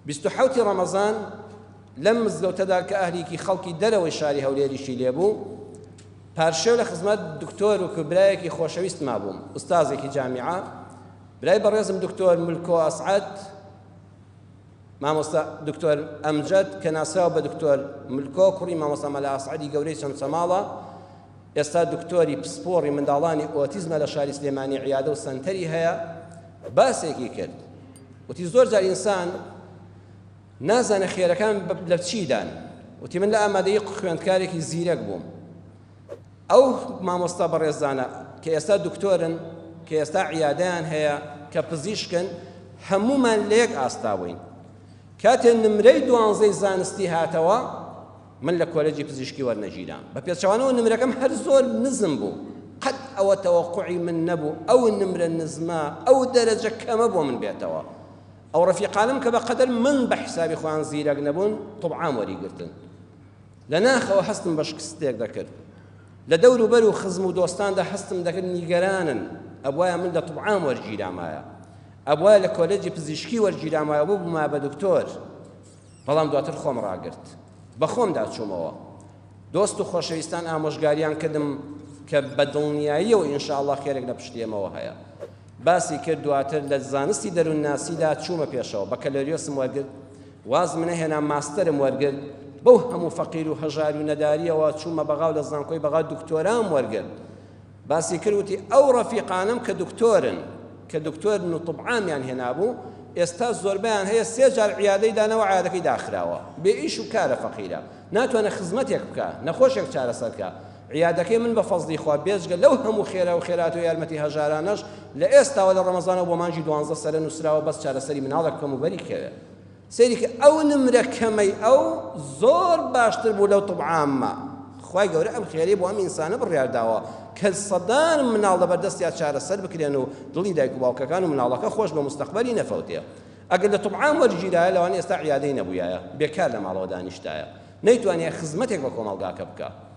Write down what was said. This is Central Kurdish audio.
27 ی ڕەمەزان لەم مزگەوتەدا کە ئەهلیکی خەڵکی دەرەوەی شاری هەولێریشی لێبوو، پارشێو لە خزمەت دکتۆر و برایەکی خۆشەویستما بووم، ئوستازێکی جامیعە، برای بەڕێزم دکتۆر ملکۆ ئەسعەد، مامۆستا دکتۆر ئەمجەد کە ناسراوە بە دکتۆر ملکۆ کوڕی مامۆستا مەلا ئەسعەدی گەورەی چەمچەماڵە، ئێستا دکتۆری پسپۆڕی منداڵانی ئۆتیزمە لە شاری سلێمانی عیادە و سەنتەری هەیە، باسێکی کرد وتی زۆر جار ئینسان نازانێ خێرەکان لە چیدان، وتی من لە ئامادەیی خوێندکارێکی زیرەک بووم، ئەو مامۆستا بەڕێزانە کە ئێستا دکتۆرن، کە ئێستا عیادەیان هەیە، کە پزیشکن، هەموومان لە یەک ئاستا بووین. کاتێ نمرەی دوانزەی زانستی هاتەوە، من لە کۆلێجی پزیشکی وەرنەگیرام. بە پێچەوانەوە نمرەکەم هەر زۆر نزم بوو. قەت ئەوە تەوەقوعی من نەبوو ئەو نمرە نزمە، ئەو دەرەجە کەمە بۆ من بێتەوە. ئەو ڕەفیقانەم کە بە قەدەر من بە حیسابی خۆیان زیرەک نەبوون، طوبعام وەریگرتن. لە ناخەوە هەستم بە شکستێک دەکرد. لە دەور و بەر و خزم و دۆستاندا هەستم دەکرد نیگەرانن، ئەبوایە من لە طوبعام وەرگیرامایە. ئەبوایە لە کۆلێجی پزیشکی وەرگیرامایە و ببوومایە بە دکتۆر. بەڵام دواتر خۆم ڕاگرت. بە خۆمدا چوومەوە. دۆست و خۆشەویستان ئامۆژگاریان کردم کە بە دڵنیاییەوە ان شاء اللە خێرێک لە پشتی ئێمەوە هەیە. باسی کرد دواتر لە زانستی دەروونناسیدا چوومە پێشەوە، بەکەلۆریۆسم وەرگرت، وازم نەهێنا ماستەرم وەرگرت، بەو هەموو فەقیر و هەژاری و نەدارییەوە چوومە بەغا و لە زانکۆی بەغا دکتۆرام وەرگرت. باسی کرد وتی ئەو ڕەفیقانەم کە دکتۆرن، کە دکتۆرن و طبعامیان هێنابوو، ئێستا زۆربەیان هەیە سێ جار عیادەی داناوە عیادەکەی داخراوە، بێ ئیش و کارە فەقیرە، ناتوانێ خزمەتێک بکا، نەخۆشێک چارەسەر کا، عیادەکەی من بە فەزڵی خوا بێجگە لەو هەموو خێرا و خێرات و یارمەتی هەژارانەش لە ئێستاوە لە ڕەمەزانەوە بۆ مانگی دوانزە سەرە نووسراوە بەس چارەسەری مناڵێک بکەم و بەری کەوێ. سەیری کە ئەو نمرە کەمەی ئەو زۆر باشتر بوو لەو طب عامە. خوای گەورە ئەم خێرەی بۆ ئەم ئینسانە بڕیار داوە کە سەدان مناڵ لەبەر دەستیا چارەسەر بکرێن و دڵی دایک و باوکەکان و مناڵەکە خۆش بە مستەقبەلی نەفەوتێ. ئەگەر لە طب عام وەرگیرایە لەوانەیە ئێستا عیادەی نەبوویایە، بێکار لە ماڵەوە دانیشتایە، نەیتوانیایە خزمەتێک بە کۆمەڵگاکە بکا.